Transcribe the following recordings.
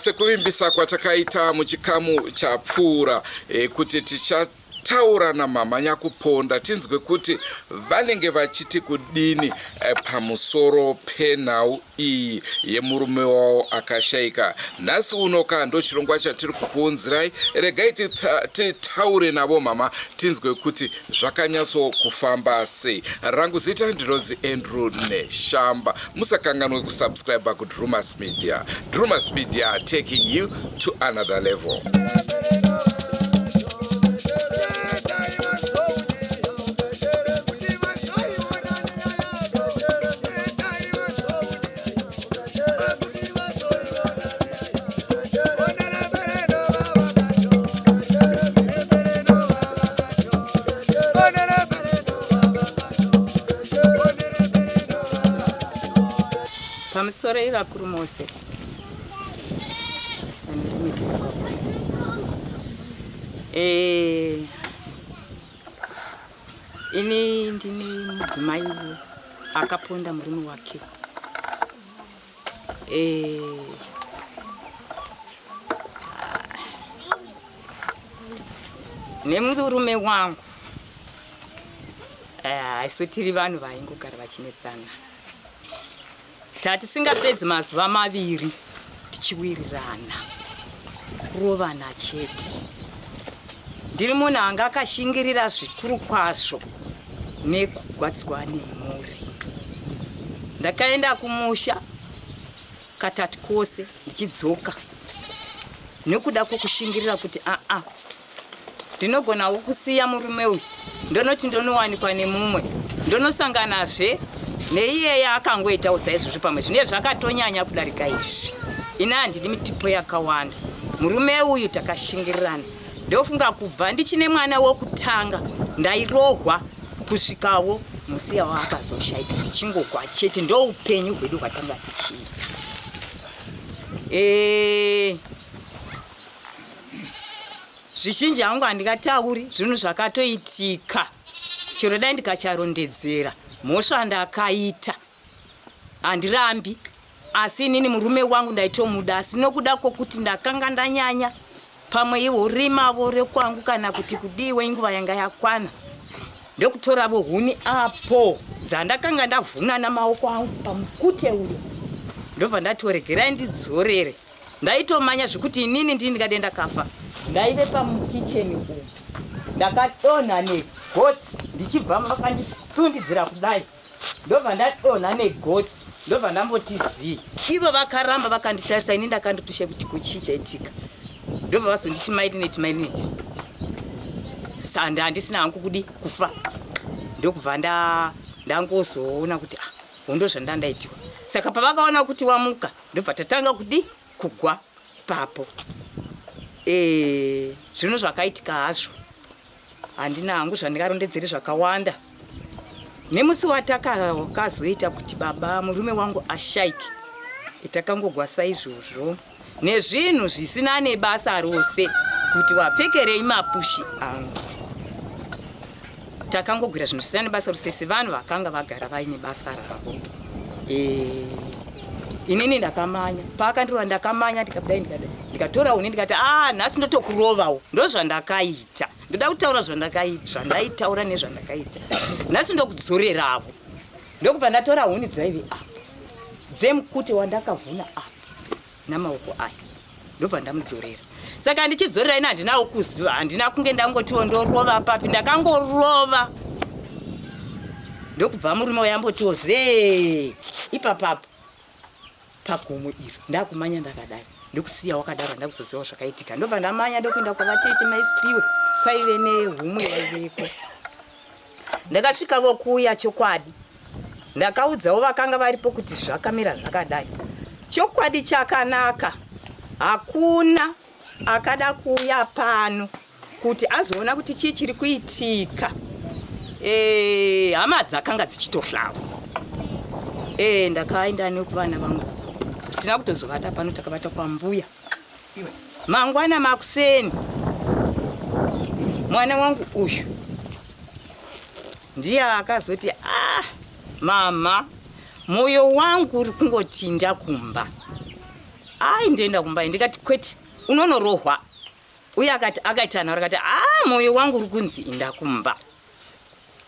Sekuvimbisa kwatakaita muchikamu chapfuura e, kuti tichataura namama Nyakuponda tinzwe kuti vanenge vachiti kudini e, pamusoro penhau iyi yemurume wavo akashaika. Nhasi uno ka ndochirongwa chatiri kukuunzirai. Regai titaure navo mama tinzwe kuti zvakanyatso kufamba sei. Rangu zita ndinonzi Andrew Neshamba. Musakanganwe kusubscribe kuDrumas Media. Drumas Media taking you to another level. Pamusoro ivakuru mose vanoremekedzwa vose. Eh, ini ndini mudzimai akaponda murume wake. Eh, nemurume wangu eh, isu tiri vanhu vaingogara vachinetsana tatisingapedzi mazuva maviri tichiwirirana kurovana chete ndiri munhu anga akashingirira zvikuru kwazvo nekugwadzwa nemhuri ndakaenda kumusha katatu kose ndichidzoka nekuda kwokushingirira kuti aa ndinogonawo kusiya murume uyu ndonoti ndonowanikwa nemumwe ndonosanganazve neiyeye akangoitawo saizvozvo pamwe zvine zvakatonyanya kudarika izvi ini handidi mitipo yakawanda murume uyu takashingirirana ndofunga kubva ndichine mwana wokutanga ndairohwa kusvikawo musi yawo akazoshaika ndichingogwa chete ndoupenyu hwedu hwatanga tichiita eh, zvizhinji hangu handingatauri zvinhu zvakatoitika chero dai ndikacharondedzera mhosva ndakaita handirambi asi inini murume wangu ndaitomuda asi nokuda kwokuti ndakanga ndanyanya pamwe ivo rimavo rekwangu kana kuti kudiwe inguva yanga yakwana ndokutoravo huni apo dzandakanga ndavhuna namaoko angu pamukute uyo ndobva ndatoregerai ndidzorere Ndaitomanya zvekuti inini ndini ndikade ndakafa. Ndaive pamukicheni umu ndakadonha negotsi ndichibva vakandisundidzira kudai ndobva ndadonha negotsi ndobva ndamboti zii ivo vakaramba vakanditarisa ini ndakandotusha kuti kuchii chaitika ndobva vazonditi mairineti mairineti sanda handisina hangu kudi kufa ndokubva ndangozoona kuti ah hondo zvandandaitiwa saka pavakaona kuti wamuka ndobva tatanga kudi kugwa papo eh, zvinhu zvakaitika hazvo handina hangu zvandingarondedzeri zvakawanda nemusi watakazoita kuti baba murume wangu ashaike takangogwa saizvozvo nezvinhu zvisina nebasa rose kuti wapfekerei mapushi angu takangogwira zvinhu zvisina nebasa rose sevanhu vakanga vagara vaine basa ravo eh, inini ndakamanya paakandirova ndakamanya ndikadai ndikadai ndikatora huni ndikati a ah, nhasi ndotokurovawo ndozvandakaita ndoda kutaura zvandakaita zvandaitaura nezvandakaita nhasi ndokudzoreravo ndokubva ndatora huni dzaive apa dzemukute wandakavhuna apa namaoko aya ndobva ndamudzorera saka ndichidzorera ini handinawo kuziva handina kunge ndangotiwo ndorova papi ndakangorova ndokubva murume uyo ambotiwo zee ipapapo pagomo iro ndakumanya ndakadai ndokusiya wakadaro ndakuzoziva zvakaitika ndobva ndamanya ndokuenda kwavatete maisipiwe kwaive nehumwe yaiveko Ndakasvika vokuuya chokwadi. Ndakaudzawo vakanga varipo kuti zvakamira zvakadai. Chokwadi chakanaka hakuna akada kuuya pano kuti azoona kuti chii chiri kuitika. E, hama dzakanga dzichitohlava. E, ndakaenda nekuvana vangu. Tina kutozovata pano takavata kwambuya. Mangwana makuseni mwana wangu uyu ndiye akazoti ah mama moyo wangu uri kungotinda kumba. Ai, ndoenda kumba. Ndikati, "Kwete, unonorohwa." Uye akati, akaita nharo, akati, "A, mwoyo wangu uri kunzi inda kumba."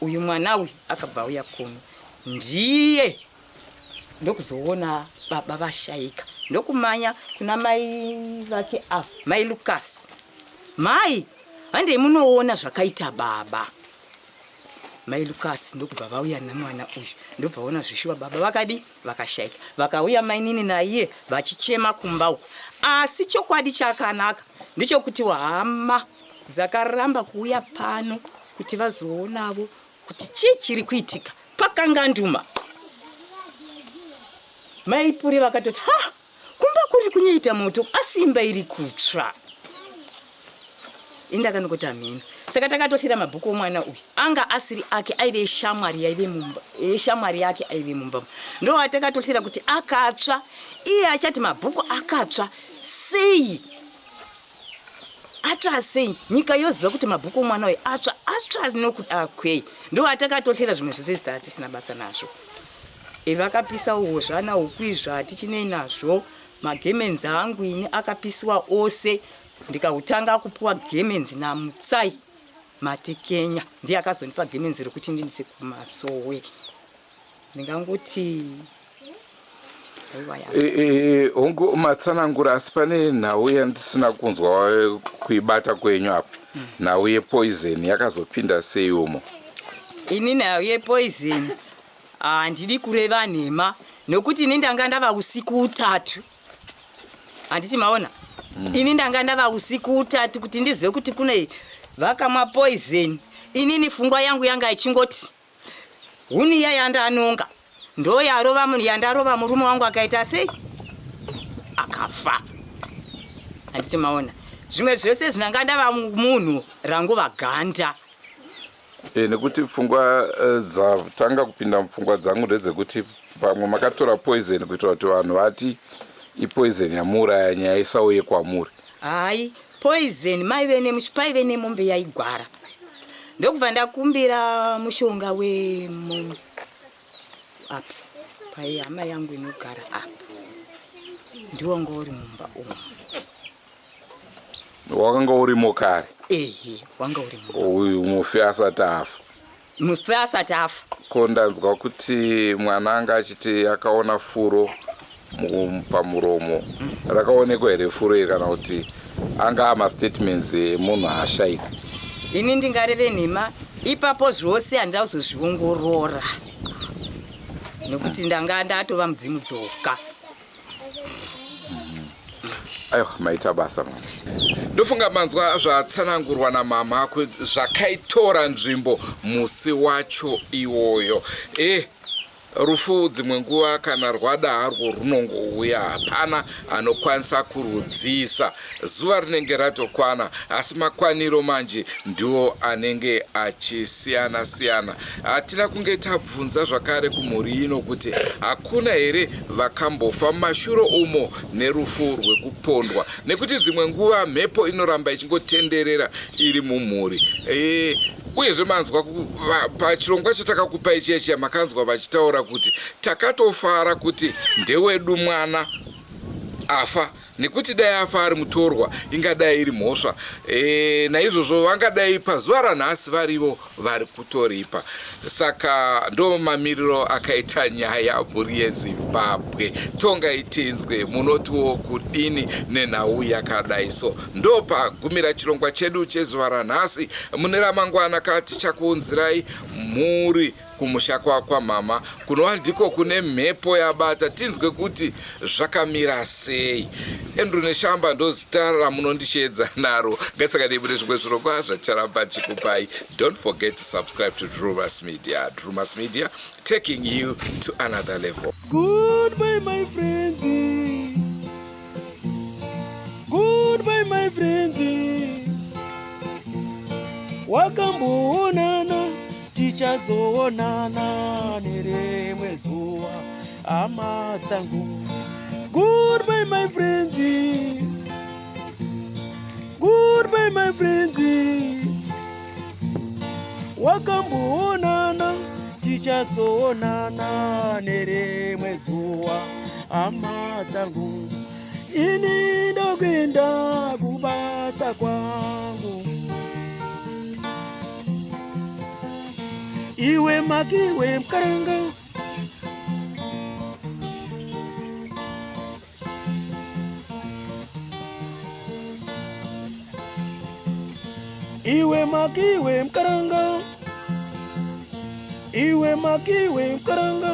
Uyu mwana uyu akabva auya kuno, ndiye ndokuzoona baba vashayika, ndokumanya kuna mai vake ava, mai Lucas. "Mai, handei munoona zvakaita baba." Mai Lucas ndokubva vauya nemwana uyu, ndobva vaona zvishuwa baba vakadi vakashayika. Vakauya mainini naiye vachichema kumba uku. Asi chokwadi chakanaka ndechekuti hama dzakaramba kuuya pano kuti vazoonavo kuti chii chiri kuitika. Pakanganduma maipuri vakatoti, "Ha, kumba kuri kunyaita moto, asi imba iri kutsva." Indakanongoti hameno. Saka takatohlera mabhuku omwana uyu anga asiri ake, aive eshamwari yaive mumba, eshamwari yake aive mumba. Ndo atakatohlera kuti akatsva. Iye achati mabhuku akatsva sei? Atsva sei? Nyika yoziva kuti mabhuku omwana uyu atsva. Atsva nokuda kwei? Ndo atakatohlera. Zvimwe zvose zita hatisina basa nazvo. Vakapisa uhwo zvana huku izvo, hatichinei nazvo. Magemenzi angu ini akapisiwa ose. Ndikautanga kupiwa gemenzi naMutsai Matekenya, ndiye akazondipa gemenzi rokuti ndindise kumasowe. Ndingangoti aiwa ya. Hongu, matsanangura, asi pane nhau yandisina kunzwa kuibata kwenyu apa. Nhau yepoison yakazopinda sei umo? Ini nhau yepoison handidi kureva nhema, nokuti ini ndanga ndava usiku utatu, handiti maona? Ini ndanga ndava usiku utatu kuti ndizive kuti kune vakamwa poison. Inini pfungwa yangu yanga ichingoti huni iya yandanonga ndo yarova munhu, yandarova murume wangu akaita sei, akafa, handiti maona? Zvimwe zvese zvinanga ndava munhu ranguva ganda. Nekuti pfungwa dzatanga kupinda mupfungwa dzangu ndedzekuti pamwe makatora poison kuitira kuti vanhu vati ipoison yamuuraya, nyaya isauye kwamuri. Hai, poison maive paive nemombe yaigwara, ndokubva ndakumbira mushonga wemombe apa pai hama yangu inogara apa, ndiwanga uri mumba umu. Wakanga urimo kare? Ehe, wanga uri mumba. Uyu mufi asati afa? Mufi asati afa. Ko ndanzwa kuti mwana anga achiti akaona furo pamuromo. Rakaonekwa here furo iri, kana kuti anga amastatements emunhu ashaika? Ini ndingareve nhema ipapo? Zvose handazozviongorora nekuti ndanga ndatova mudzimu dzoka. Aiwa, maita basa, mama. Ndofunga manzwa zvatsanangurwa namama zvakaitora nzvimbo musi wacho iwoyo. Rufu dzimwe nguva kana rwada harwo runongouya, hapana anokwanisa kurudzisa. Zuva rinenge ratokwana, asi makwaniro manje ndiwo anenge achisiyana siyana. Hatina kunge tabvunza zvakare kumhuri ino kuti hakuna here vakambofa mumashure umo nerufu rwekupondwa, nekuti dzimwe nguva mhepo inoramba ichingotenderera iri mumhuri. Uyezve manzwa pachirongwa chatakakupai chiya chiya, makanzwa vachitaura kuti takatofara kuti ndewedu mwana afa, nekuti dai afa ari mutorwa ingadai iri mhosva. Naizvozvo vangadai pazuva ranhasi varivo vari kutoripa. Saka ndo mamiriro akaita nyaya, mhuri yeZimbabwe. Tongai tinzwe, munotiwo kudini nenhau yakadai? So ndo pagumira chirongwa chedu chezuva ranhasi. Mune ramangwana ka tichakuunzirai mhuri kumusha kwakwamama, kunova ndiko kune mhepo yabata, tinzwe kuti zvakamira sei. Andrew Neshamba ndo zita ramunondishedza naro. Ngatisakadei mune zvimwe zvirongwa zvacharamba chikupai. Don't forget to subscribe to Drumas Media. Drumas Media, taking you to another level. Goodbye, my friends. Goodbye, my friends. Wakamboonana, tichazoonana nerimwe zuva, hama dzangu. Goodbye, my friends. Goodbye, my friends. Wakamboonana, tichazoonana nerimwe zuva, hama dzangu. Ini ndokuenda kubasa kwangu. Iwe makiwe mkaranga. Iwe makiwe mkaranga. Iwe makiwe mkaranga.